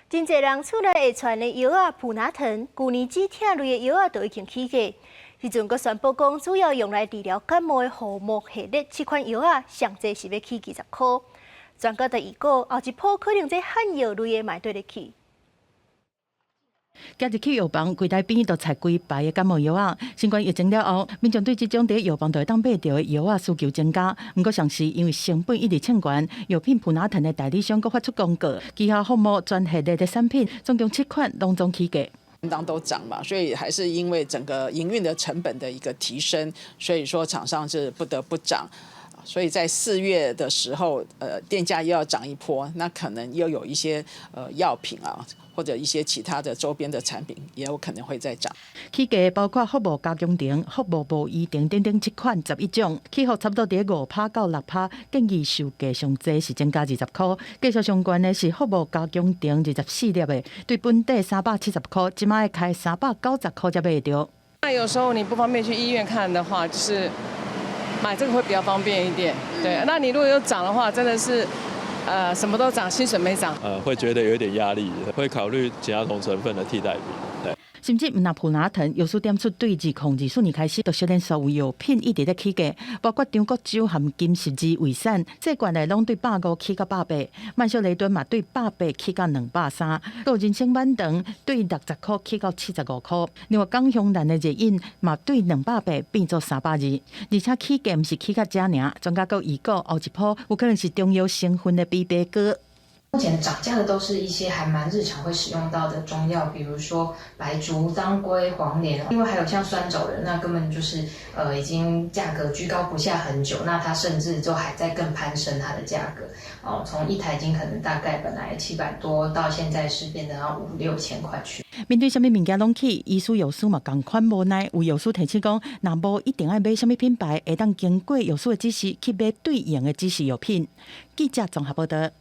真濟人厝內會傳的藥仔普拿疼，舊年止疼類的藥仔都已經起價。時陣閣宣布講，主要用來治療感冒的福莫系列這款藥仔，上濟是欲起20箍。專家就預估，後一波可能這罕藥類的嘛會綴起。今日去藥房櫃台邊就菜規排的感冒藥仔。新冠疫情了後，民眾對這種佇藥房就會當買著的藥仔需求增加。毋過，上是因為成本一直衝懸，藥品普拿疼的代理商閣發出公告，旗下福莫全系列的產品總共七款攏總起價。當都漲嘛，所以還是因為整個營運的成本的一個提升，所以說廠商是不得不漲。所以在4月的時候，店價又要漲一波，那可能又有一些藥品啊，或者一些其他的周邊的產品，也有可能會再漲。起價包括福莫加強錠、福莫無醫錠等等七款11種，起幅差不多佇5趴到6趴，建議售價上濟是增加20箍。繼續上懸的是福莫加強錠24粒的，對本底370箍，這擺開390箍才買著。那有時候你不方便去醫院看的話，就是買這個會比較方便一點。對，那你如果有漲的話，真的是，什麼都漲，薪水沒漲。會覺得有點壓力，會考慮其他同成分的替代品。對。甚至毋但普拿疼，藥師點出對2024年開始，就相連所有藥品一直咧起價，包括張國酒含金十字胃散，這罐的攏對150起到180，曼秀雷敦嘛對180起到230，閣有人參軟糖對60箍起到75箍，另外港香蘭的熱飲嘛對280變做320，而且起價毋是起到遮爾，專家閣預估後一波有可能是中藥成分的枇杷膏。目前漲價的都是一些還蠻日常會使用到的中藥，比如說白術、當歸、黃連。另外還有像酸棗仁，那根本就是已經價格居高不下很久，那它甚至就還在更攀升它的價格。哦，從一台斤可能大概本來700多，到現在是變成要五六千塊去。面對啥物物件攏起，醫師藥師嘛仝款無奈。有藥師提醒講，若無一定愛買啥物品牌，會當經過藥師的指示去買對應的指示藥品。記者綜合報道。